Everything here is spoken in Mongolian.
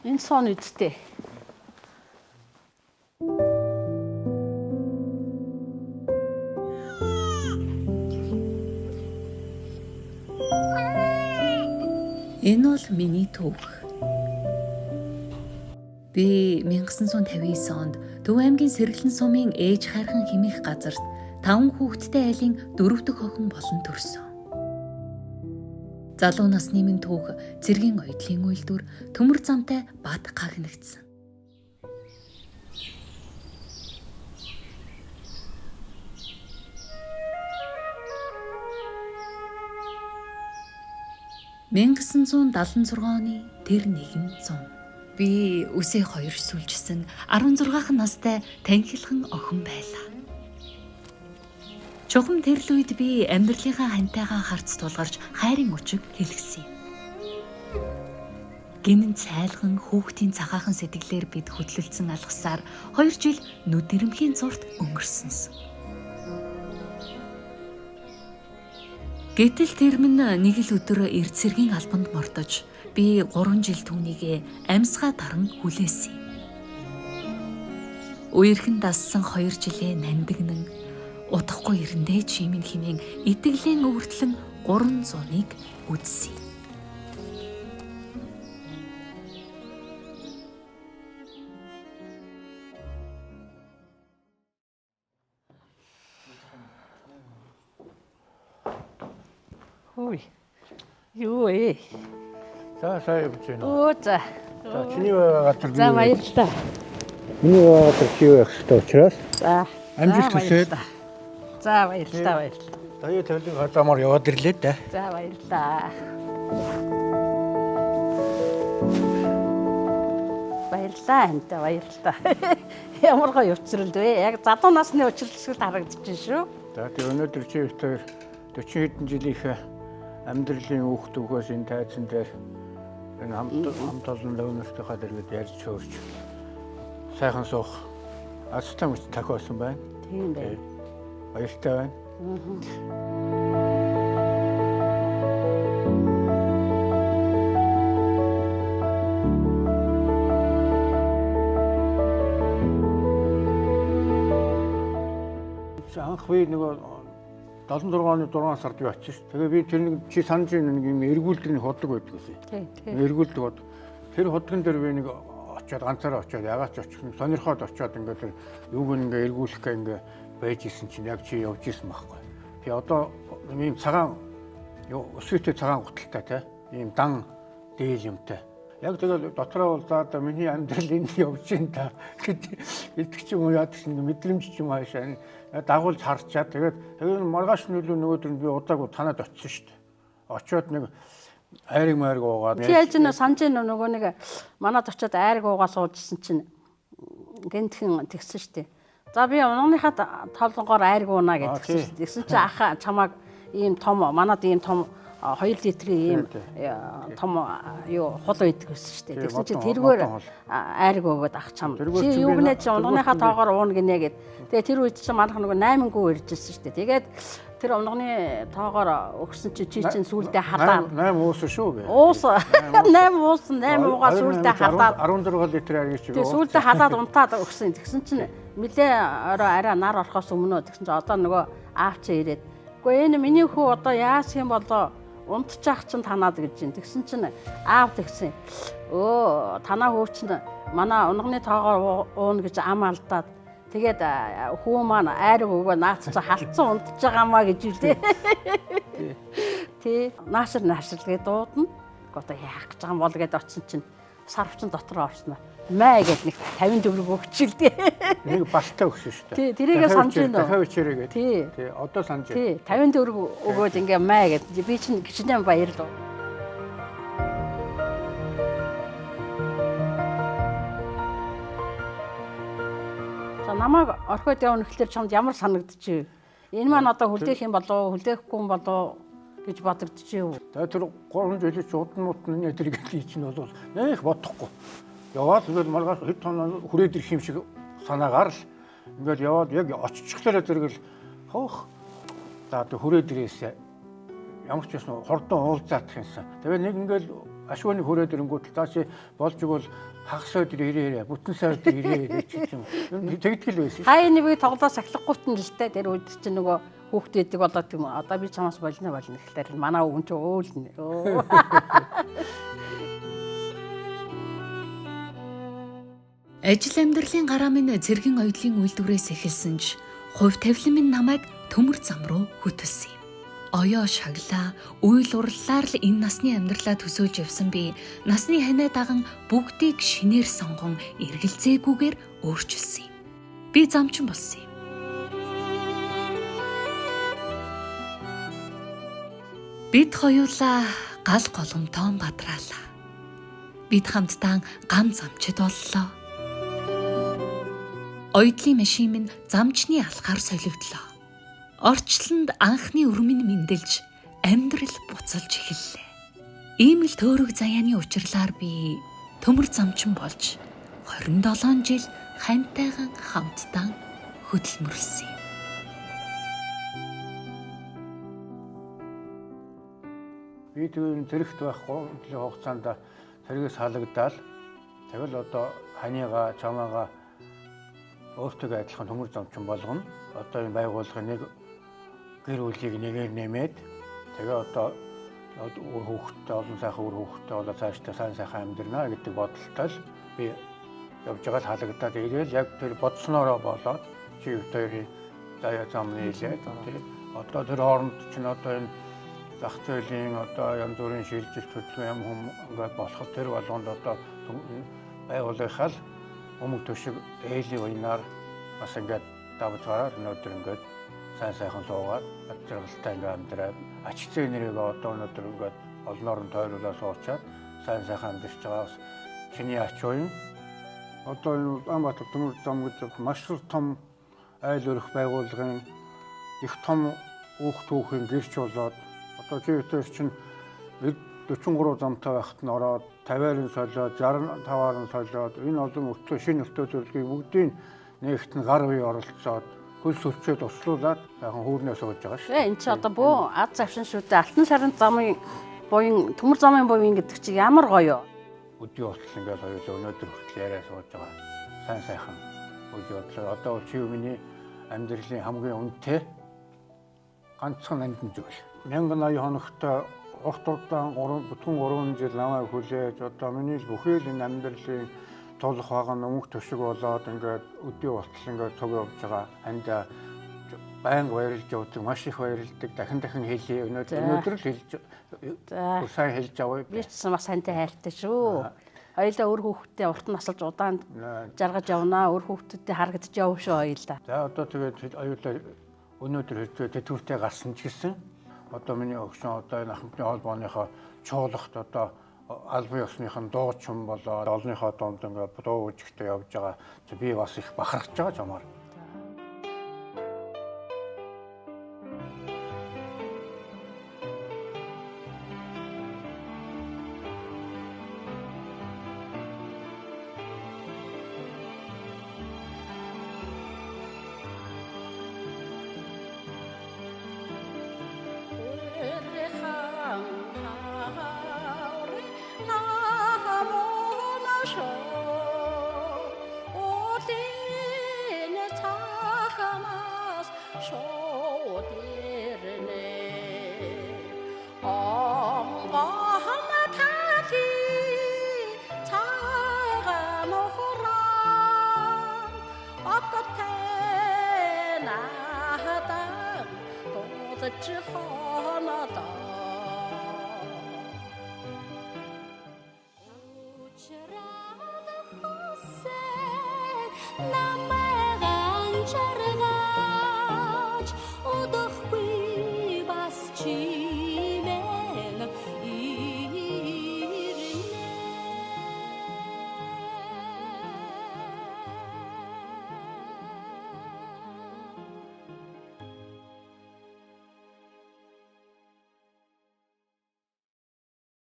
Энэ сон үсттэй. Энэ бол миний түүх. Би 1959 онд Төв аймгийн Сэргэлэн сумын ээж хайрхан хэмээх газарт 5 хүүхэдтэй айлын 4 дахь охин болон төрсөн. Залуу насны минь түүх цэргийн оюутлын үйлдвэр төмөр замтай бат гагнагдсан. «1976 оны тэр нэгэн зун. Би үсээ хоёр сүлжсэн 16 настай танхилхан охин байлаа. Чухам тэр л үед би амьдралынхаа хантайгаа харц тулгарч хайрын өчиг хэлгэсэн юм. Гинэн цайлган хүүхдийн цагаахан сэтгэлээр бид хөдлөлдсөн алгасаар 2 жил нүд ирэмхийн зурт өнгөрсөнсөн. Гэтэл тэр минь нэг л өдөр эрд цэргийн албанд мортож би 3 жил түүнийг амьсгаа даран хүлээсэн юм. Үерхэн дассан 2 жилээ нандинан утахгүй ирэндээ чимэн хэмээн итгэлийн өвөртлөн 300-ыг үзсэн юм. Хүй. Юу ээ? За сайн явж байна уу? Өө за. За чиний байгаа газар би. За баярлалаа. Миний байгаа газар чи байх хэрэгтэй учраас За. Амжилт За, хүсээд. баярлалаа. За баярлалаа баярлалаа. даяа тавилын замаар яваад ирлээ дээ. За баярлалаа. Баярлалаа амтаа баярлалаа. Ямар гоё учрал вэ? Яг залуу насны учрал шиг л харагдчихэв шүү. За тэг өнөөдөр чи ихтэй 40 хэдэн жилийнхээ амьдралын үх дүүхээс энэ тайзан дээр энэ хамт олон лөвнөртөөхөө дэргэд ярьж хөөрч сайхан суух азтай мөч тохиосон байна. Тийм байна. Баяртай байна. Анх би нөгөө 76 оны 6 сард би очиж шүү. Тэгээ би тэр нэг чи санаж байна нэг юм эргүүлдэг нэг ходог байдаг гэсэн. Тийм тийм. Эргүүлдэг хот. Тэр ходгон дээр би нэг очиод ганцаараа очиод ягаад ч очих нэг сонирхоод очиод ингээд тэр юуг нь ингээд эргүүлэх гэ ингээд байж исэн чинь яг чи явж исэн байхгүй. Тэгээ одоо нэг юм цагаан юу өсгийтэй цагаан гуталтай те ийм дан дээл юмтай. Яг тэгэл дотроо бол за одоо миний амьдрал энд явж байна та гэдэг ч юм уу яадаг ч нэг мэдрэмж ч юм хаашаа дагуулж харчаад тэгээд тэгээд маргааш нөлөө нөгөөдөр нь би удаагүй танад очсон шүү дээ. Очиод нэг айрыг майрыг уугаад Чи яаж нэ санаж байна уу нөгөө нэг манад очиод айраг уугаа суужсэн чинь гэнтхэн тэгсэн штэ. За би унгийнхаа толгоор айраг уунаа гэдгсэн тий. штэ. Тэгсэн чи аха чамааг ийм том манад ийм том 2 литрийн ийм Тий, том юу хул байдаг гэсэн штэ. Тий, Тэгсэн чи модон- тэргээр модон хул. айраг өгөөд ах чам. Тэргээр Чи чи юу би гинэ чи тэргээр унгийнхаа чи би- тоогоор ууна гинэ гэд. Тэгээ тэр үед чи манайх нөгөө 8 гүү ирж ирсэн штэ. Тэгээд тэр унганы тоогоор өгсөн чи чи чинь сүулдэ халаад 8 уусан шүү би. Уус 8 уус 8 уугаа сүулдэ халаад 16 литр ариг чи. тэгээ сүулдэ халаад унтаад өгсөн. Тэгсэн чинь нилээ орой арай нар орохоос өмнө тэгсэн чинь одоо нөгөө аав чи ирээд үгүй энэ миний хүү одоо яасан юм болоо унтчих чинь танаад гэж чинь. Тэгсэн чинь аав тэгсэн. Өө танаа хүү чинь манай унганы тоогоор ууна гэж ам алдаад тэгээд хүү маань айраг өгөө наац чи халдсан унтж байгаамаа гэж үлээ. Тий, наашир наашир гэдэг дуудана. Гэхдээ одоо яах гэж байгаа юм бол гэдээ очсон чинь сарвчин дотор орсноо. Маа гэд нэг 50 төгрөг өгчилдээ. Нэг балтай өгсөн шүү дээ. Тий, тэрийгээ санаж байна уу? Дахиад өчээрэй гэдэг. Тий. Тий, одоо санаж байна. Тий, 50 төгрөг өгөөд ингээ маа гэд би чинь гिचнэн баярлав. За намайг орхиод явна гэхлээр чамд ямар санагдчихв? Энэ маань одоо хүлээх юм болов уу, хүлээхгүй юм болов уу гэж бодогдчихв. За тэр 3 жилийн чи удан мутан нэ тэр гэдэг чинь бол нэх бодохгүй. Яваад ингээл маргааш хэд тоноо хүрээд ирэх юм шиг санаагаар л ингээл яваад яг оччихлаараа зэрэгэл хөөх. За тэр хүрээд ирээсэ ямар ч байсан хурдан уулзаадах юмсан. Тэгээ нэг ингээл Ашгүй нэг хүрээд ирэнгүүт л цаашаа болж игэл хагас өдөр ирээ, бүтэн сар өдөр ирээ гэж юм. Тэгдэг л байсан. Хаяа нэг би тоглоо сахилахгүй нь л дээ. Тэр үед чинь нөгөө хүүхд идэг болоод юм. Одоо би чамаас болно болно гэхлээр манай өвгөн чи өөлнө. Ажил амьдралын гараа минь цэргийн оюутлын үйлдвэрээс эхэлсэн ч хувь тавилан минь намайг төмөр зам руу хөтөлсөн юм. Оёо шаглаа, үйл урлалаар л энэ насны амьдралаа төсөөлж явсан би насны ханиа даган бүгдийг шинээр сонгон эргэлзээгүйгээр өөрчилсөн юм. Би замчин болсон юм. Бид хоёулаа гал голомтоон бадраалаа. Бид хамтдаа гам замчид боллоо. Оюутлын машин минь замчны алхаар солигдлоо. Орчлонд анхны өрмөн мэндэлж амьдрал буцалж эхэллээ. Ийм л төөрөг заяаны учирлаар би төмөр замчин болж 27 жил хантайгаан хамтдаа хөдөлмөрлсөн юм. Би тэгвэл зэрэгт байх 3 жилийн хугацаанд цэргээс халагдаал тэгэл одоо ханыгаа чамаага өөртөө адилхан төмөр замчин болгоно. Одоо энэ байгууллагын нэг гэр бүлийг нэгээр нэмээд тэгээ одоо үр хүүхэдтэй олон сайхан үр хүүхэдтэй болоо цаашдаа сайн сайхан амьдрнаа гэдэг бодолтой л би явж байгаа л халагдаад ирээл яг тэр бодсноороо болоод чи хоёрын заяа зам нийлээд тий одоо тэр хооронд чинь одоо энэ зах зээлийн одоо янз бүрийн шилжилт хөдөлгөөн юм хүм ингээд болоход тэр болгонд одоо байгууллагынхаа л өмг төшиг ээлийн уянаар бас ингээд давж гараад өнөөдөр ингээд сайн сайхан суугаад ад жаргалтай ингээд амьдраад ач зээ нэрийг одоо өнөөдөр ингээд олноор нь тойруулаа суучаад сайн сайхан амьдарч байгаа бас чиний ач уян одоо энэ Улаанбаатар төмөр зам гэж маш том айл өрх байгууллагын их том үүх түүхийн гэрч болоод одоо чи өтөр чинь 43 замтай байхад нь ороод 50-аар нь солиод 65-аар нь солиод энэ олон өртөө шинэ өртөө зөвлөгийг бүгдийг нэгт нь гар үе оролцоод хөл сүлчээд услуулаад сайхан хүүрнээ сууж байгаа шүү. Энд чи одоо бөө ад завшин шүү дээ. Алтан шарын замын буян төмөр замын буян гэдэг чи ямар гоё. Өдний болтол ингээд хоёулаа өнөөдөр хүртэл яриа сууж байгаа. Сайн сайхан үйл явдлаар одоо чи миний амьдралын хамгийн үнэтэй ганцхан нандин зүйл. 1080 хоногт урт удаан 3 бүтэн 3 жил намайг хүлээж одоо миний л бүхий л энэ амьдралын тулах байгаа өмг төшиг болоод ингээд өдний болтол ингээд цуг явж байгаа анда байнга баярлж явдаг, маш их баярлдаг, дахин дахин хэлье. Өнөөдөр л хэлж сайн хэлж авъя. Би ч бас сантай хайртай шүү. Хоёулаа өөр хүүхдтэй урт насалж удаан жаргаж явнаа, өөр хүүхдүүдтэй харагдаж явна шүү хоёулаа. За одоо тэгээд хоёулаа өнөөдөр хэвчээ тэтгэвртэй гарсан ч гэсэн одоо миний өгшөн одоо энэ ахмадны холбооныхоо чуулгат одоо албан ёсныхан дуучин болоод олонныхоо дунд ингээд дуу үжигтэй явж байгаа. Би бас их бахархаж байгаа чамаар. Намайг